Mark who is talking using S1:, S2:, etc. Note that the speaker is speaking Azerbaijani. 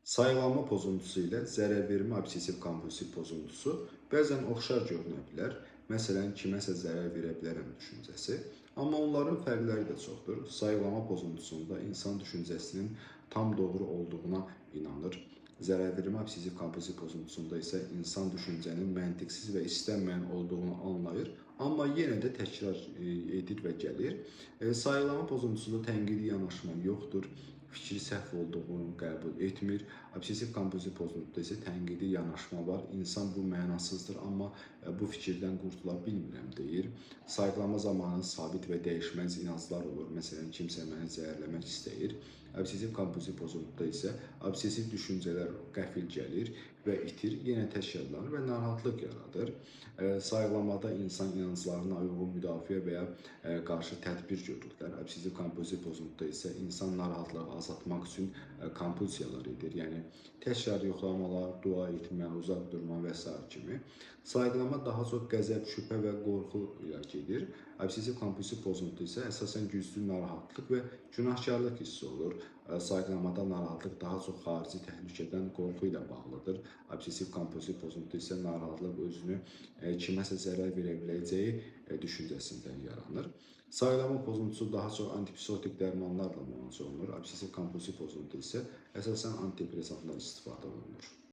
S1: Sayıqlama pozuntusu ilə zərərvermə obsessiv kompulsiv pozuntusu bəzən oxşar görünə bilər. Məsələn, kiməsə zərər verə bilərəm düşüncəsi. Amma onların fərqləri də çoxdur. Sayıqlama pozuntusunda insan düşüncəsinin tam doğru olduğuna inanır. Zərərvermə obsessiv kompulsiv pozuntusunda isə insan düşüncənin məntiqsiz və istənməyən olduğunu anlayır, amma yenə də təkrar edir və gəlir. Sayıqlama pozuntusunda tənqidi yanaşma yoxdur. Fikri səhv olduğunu qəbul etmir. Obsessiv kompulsiv pozuntuda isə tənqidi yanaşma var. İnsan bu mənasızdır, amma bu fikirdən qurtula bilmirəm deyir. Sayıqlama zamanı sabit və dəyişməz inanclar olur. Məsələn, kimsə məni zəhərləmək istəyir. Obsessiv kompulsiv pozuntuda isə obsessiv düşüncələr qəfil gəlir və itir, yenə təkrarlanır və narahatlıq yaradır. Sayıqlamada insan inanclarına uyğun müdafiə və ya qarşı tədbir görürlər. Obsessiv kompulsiv pozuntuda isə insan narahatlığı azaltmaq üçün kompulsiyalar edir. Yəni təkrar yoxlamalar, dua etmə, uzaq durma və sair kimi. Sayıqlama daha çox qəzəb, şübhə və qorxu ilə gedir. Obsessiv kompulsiv pozuntu isə əsasən güclü narahatlıq və günahkarlıq hissi olur. Sayıqlamada narahatlıq daha çox xarici təhlükədən qorxu ilə bağlıdır. Obsessiv kompulsiv pozuntu isə narahatlıq özünü kiməsə zərər verə biləcəyi düşüncəsindən yaranır. Sayıqlama pozuntusu daha çox antipsixotik dərmanlarla müalicə olunur. Obsessiv kompulsiv pozuntu isə əsasən antidepresanlardan istifadə olunur.